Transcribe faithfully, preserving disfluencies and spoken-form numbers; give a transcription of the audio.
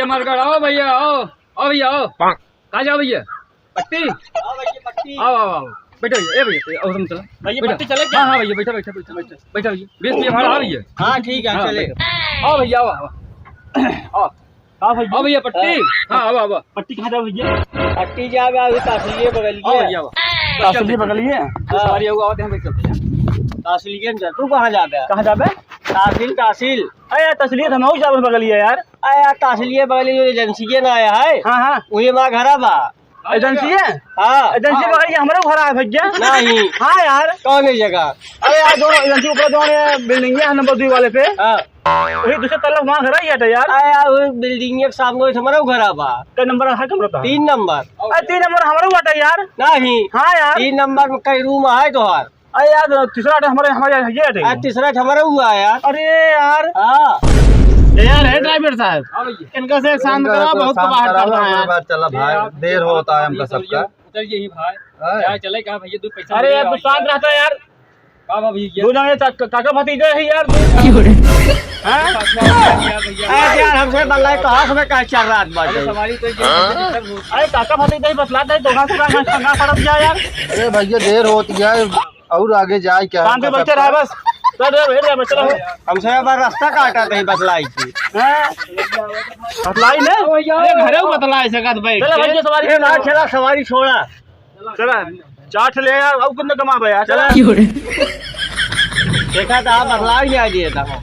अमरगढ़, आओ भैया, आओ, आओ भैया, आओ। कहाँ जाओ भैया? पट्टी? हाँ भैया, पट्टी। आओ, आओ, आओ। बैठो भैया, ए भैया, ए, आओ, तुम चलो। भैया, बैठो। पट्टी चले क्या? हाँ, हाँ भैया, बैठो, बैठो, बैठो, बैठो। बैठो भैया, बीस रुपया भाड़ा, हाँ भैया। हाँ, ठीक है, हाँ, चले। बैठो। आओ भैया, आओ, आओ। आओ। आओ भैया। आओ भैया, पट्टी। हाँ। हाँ, आओ, आओ। पट्टी कहाँ जाओ भैया? पट्टी जाओ, अभी तहसीलिए बगलिए। आओ भैया, आओ। तहसीलिए बगलिए? हाँ। सवारी आओ, आओ, यहाँ बैठ चलते हैं। तहसीलिए में चल, तू कहाँ जाबे? कहाँ जाबे? तहसील, तहसील। अरे यार, तहसीलिए तो हम जाबे बगलिए यार। अरे यार, तहसीलिए बगलिए जो एजेंसी के ना आया है, हाँ, हाँ। वही हमारा घरा बा। एजेंसी है? हाँ। एजेंसी हाँ। बगल ये हमरे घर है भैया। नहीं। हाँ यार। कौन है जगह? अरे यार, दोनों एजेंसी ऊपर दोनों बिल्डिंग है नंबर दो वाले पे। हाँ। वही दूसरे तल्ला वहाँ घर ही है यार। अरे यार, वो बिल्डिंग के सामने हमारा घर बा। कै नंबर है कमरा था? तीन नंबर। अरे तीन नंबर हमारा हुआ था यार। नहीं। हाँ यार। तीन नंबर में कई रूम है तोहार? अरे यार, तीसरा आठ हमारे, हमारे ये आठ है। अरे, तीसरा आठ हमारा हुआ है यार। अरे यार। हाँ। ए यार, हे ड्राइवर साहब, हाँ भैया। इनका से एक शांत इनका कराओ, तो बहुत शांत कबाहट कराओ, करता है हमें यार। बात चला ए भाई, यार, देर होता है हमका उतरिए, सबका। उतरिए ही भाई। हाँ। यार, चले कहाँ भैया, दो पैसा अरे ले यार, आओ तू शांत यार। रहता यार। का बा भैया? दो जने चा-, का-, काका भतीजे ही यार, दो। क्यों रे? हाँ? अच्छा, अच्छा, भैया। अरे यार, हमसे बल्ला कहाँ से कहाँ चल रहा है बात अरे है? सवारी तो ये हाँ? अरे काका भतीजे ही बतलात है, तो कहाँ से कहाँ, कहाँ पड़त गया यार? अरे भैया, देर होती है। और आगे जाए क्या? शांति बैठे रहे बस। चल रे, बैठ जा, बैठ रहो। हमसे अब रास्ता काटा नहीं बतलाई की। हैं? बतलाई ने? अरे घरे बतलाई सकत बैठ चलो के। भैया, सवारी ए, ना चला, सवारी छोड़ा। चला, चाट ले यार, और कितना कमाबे यार, चला। चला। क्यों रे? देखा था, बतलाई नहीं आ दिए था।